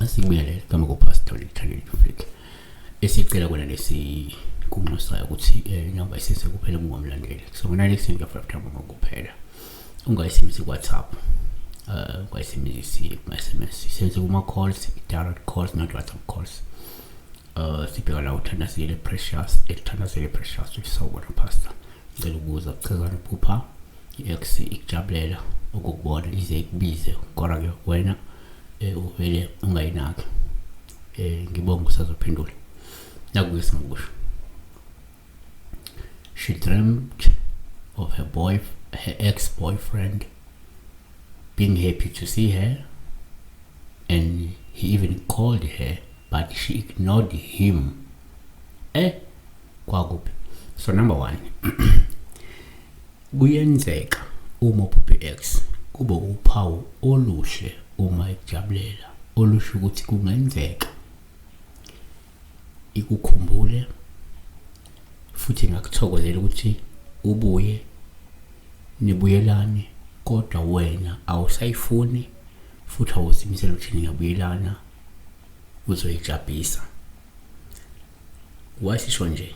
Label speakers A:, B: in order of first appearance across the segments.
A: Asikubingelele igama kuPastor Lithandile Flick. Esicela kona lesi kunxusayo ukuthi inamba isese kuphela kungamlandeli. So ngona lesi ngiyafuna kuphela. Ungayisebenzisi ku-WhatsApp. Ungayisebenzisi kuma-SMS. Isebenzise kuma-calls, direct calls, not WhatsApp calls. Sibheka la uthandazile Precious, ethandazile Precious uthi sawubona Pastor. Ngicela ukubuza kuchazani ukuphupha i-ex ikujabulela ukukubona ize ikubize kodwa ke wena uvele ungayinaki. Ngibonga usazophendula. Nakuke singakusho. She dreamt of her ex-boyfriend being happy to see her, and he even called her, but she ignored him. Kwakuphi? So number one, kuyenzeka uma uphuphe ex kube uphawu oluhle uma ikujabulela, olusho ukuthi kungenzeka ikukhumbule futhi ingakuthokozela ukuthi ubuye nibuyelane, kodwa wena awusayifuni futhi awuzimisele ukuthi ningabuyelana, uzoyijabhisa. Wasisho nje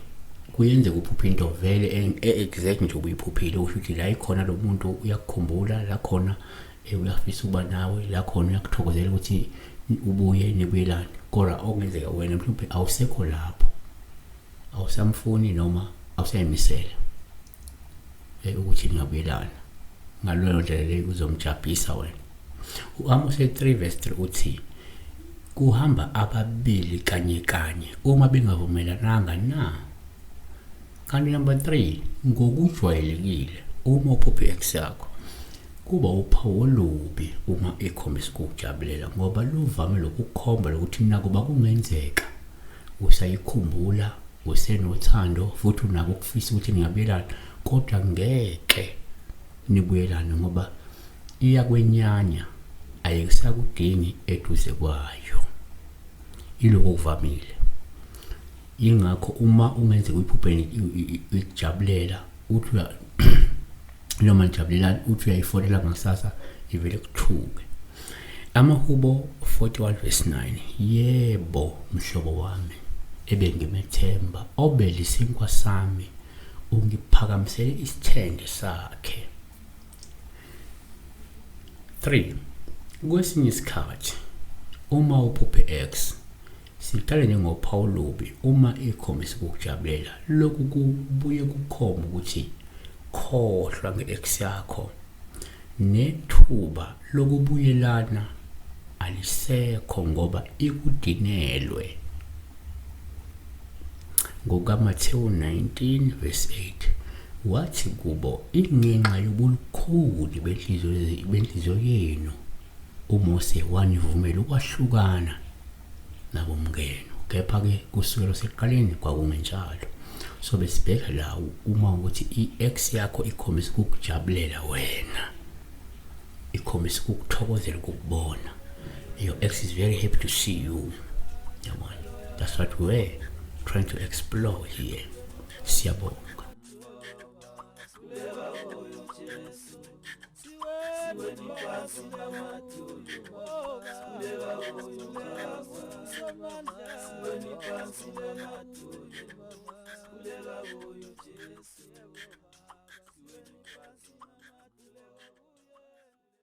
A: kuyenzeka uphuphe into vele exact nje ubuyiphuphile, usho ukuthi la ikhona lo muntu uyakukhumbula, la khona uyafisa ukuba nawe, la khona uyakuthokozela ukuthi ubuye nibuyelane, kodwa okungenzeka wena mhlawumbe awusekho lapho, awusamfuni noma awusayimisele ukuthi ningabuyelana. Ngaleyo ndlela leyo uzomjabhisa wena. U-Amos 3 verse 3 uthi kuhamba ababili kanye kanye uma bengavumelananga na. Kanti number 3, ngokujwayelekile uma uphuphe ex yakho kuba uphawu olubi uma ikhombisa ukukujabulela, ngoba luvame lokukhomba lokuthi nakuba kungenzeka usayikhumbula, usenothando futhi unako ukufisa ukuthi ningabuyelana, kodwa ngeke nibuyelane ngoba iyakwenyanya, ayisakudingi eduze kwayo. Iloko okuvamile. Ingakho uma ungenzeka uyiphuphe ikujabulela, uthi noma nijabulelana, uthi uyayifonela ngakusasa ivele kuthuke. Amahubo 41 verse 9, yebo mhlobo wami ebengimethemba, obelisinkwa sami, ungiphakamisele isithende sakhe. 3, kwesinye isikhathi uma uphuphe ex siqale njengophawu olubi uma ikhombisa ukukujabulela. Lokhu kubuye kukhombe ukuthi khohlwa nge-ex yakho, nethuba lokubuyelana alisekho ngoba ikudinelwe. NgokaMathewu 19 verse 8 wathi kubo, ingenxa yobulukhuni benhliziyo yenu uMose wanivumela ukwahlukana nabomngeno, kepha-ke kusukela sekuqaleni kwakungenjalo. So besibheka la uma ukuthi i-ex yakho ikhombisa ukukujabulela wena, ikhombisa ukukuthokozela ukukubona. Your ex is very happy to see you. Yabona, that's what we're trying to explore here. Siyabonga.